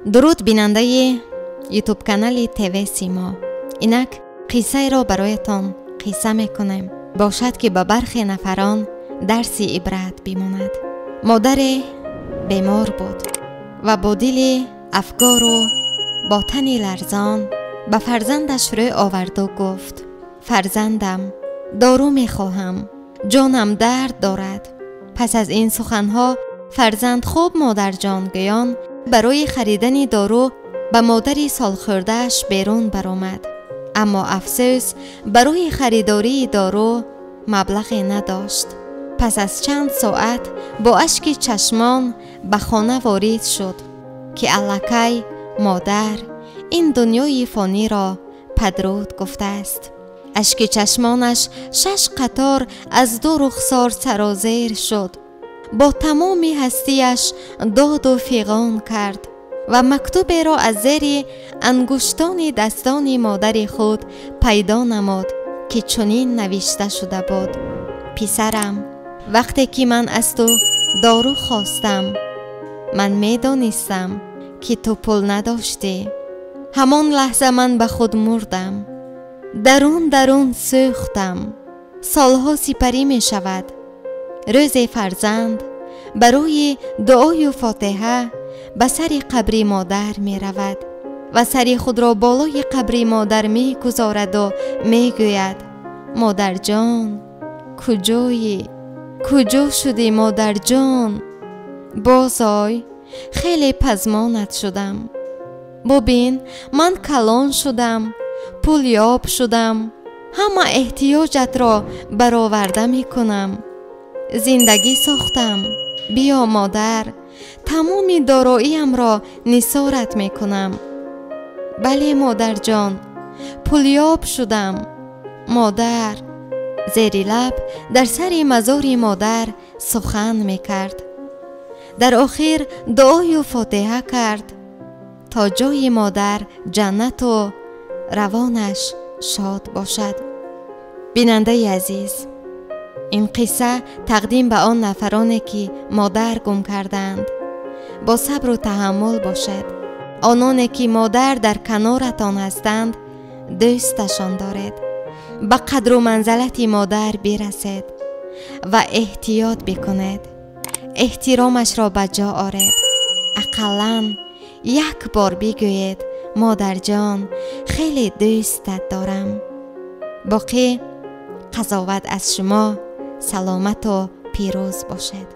Дуруд, бинандаи ютуб-канали ТВ Симо. Инак қиссаеро бароятон қисса мекунем. Бошад, ки ба бархе нафарон дарси ибрат бимонад. Модаре бемор буд ва бо дили афгору бо тани ларзон ба фарзандаш рӯ оварду гуфт: «Фарзандам, дору мехоҳам, ҷонам дард дорад». Пас аз ин суханҳо фарзанд «Хуб, модарҷон» гӯён барои харидани дору ба модари солхӯрдааш берун баромад. Аммо афсӯс, барои харидории дору маблағе надошт. Пас аз чанд соат бо ашки чашмон ба хона ворид шуд, ки аллакай модар ин дунёи фониро падруд гуфтааст. Ашки чашмонаш шаш қатор аз ду рухсор сарозер шуд. Бо тамоми ҳастияш доду фиғон кард ва мактуберо аз зери ангуштони дастони модари худ пайдо намуд, ки чунин навишта шуда буд: «Писарам, вақте ки ман аз ту дору хостам, ман медонистам, ки ту пул надоштӣ. Ҳамон лаҳза ман ба худ мурдам, дарун дарун сӯхтам. Солҳо сипарӣ мешавад. Рӯзе фарзанд барои дуою фотиҳа ба сари қабри модар меравад ва сари худро болои қабри модар мегузораду мегӯяд: «Модарҷон, куҷоӣ? Куҷо шудӣ, модарҷон? Бозой, хеле пазмонат шудам. Бубин, ман калон шудам, пулёб шудам, ҳама эҳтиёҷатро бароварда мекунам, зиндагӣ сохтам. Биё, модар, тамоми дороиамро нисорат мекунам. Бале, модарҷон, пулёб шудам, модар». Зери лаб дар сари мазори модар сухан мекард. Дар охир дуою фотиҳа кард, то ҷои модар ҷаннату равонаш шод бошад. Бинандаи азиз, ин қисса тақдим ба он нафароне, ки модар гум кардаанд. Бо сабру таҳаммул бошед. Ононе ки модар дар каноратон ҳастанд, дӯсташон доред, ба қадру манзалати модар бирасед ва эҳтиёт бикунед, эҳтиромашро ба ҷо оред. Ақаллан як бор бигӯед: «Модарҷон, хеле дӯстат дорам». Боқӣ қазоват аз шумо. Саломату пирӯз бошед.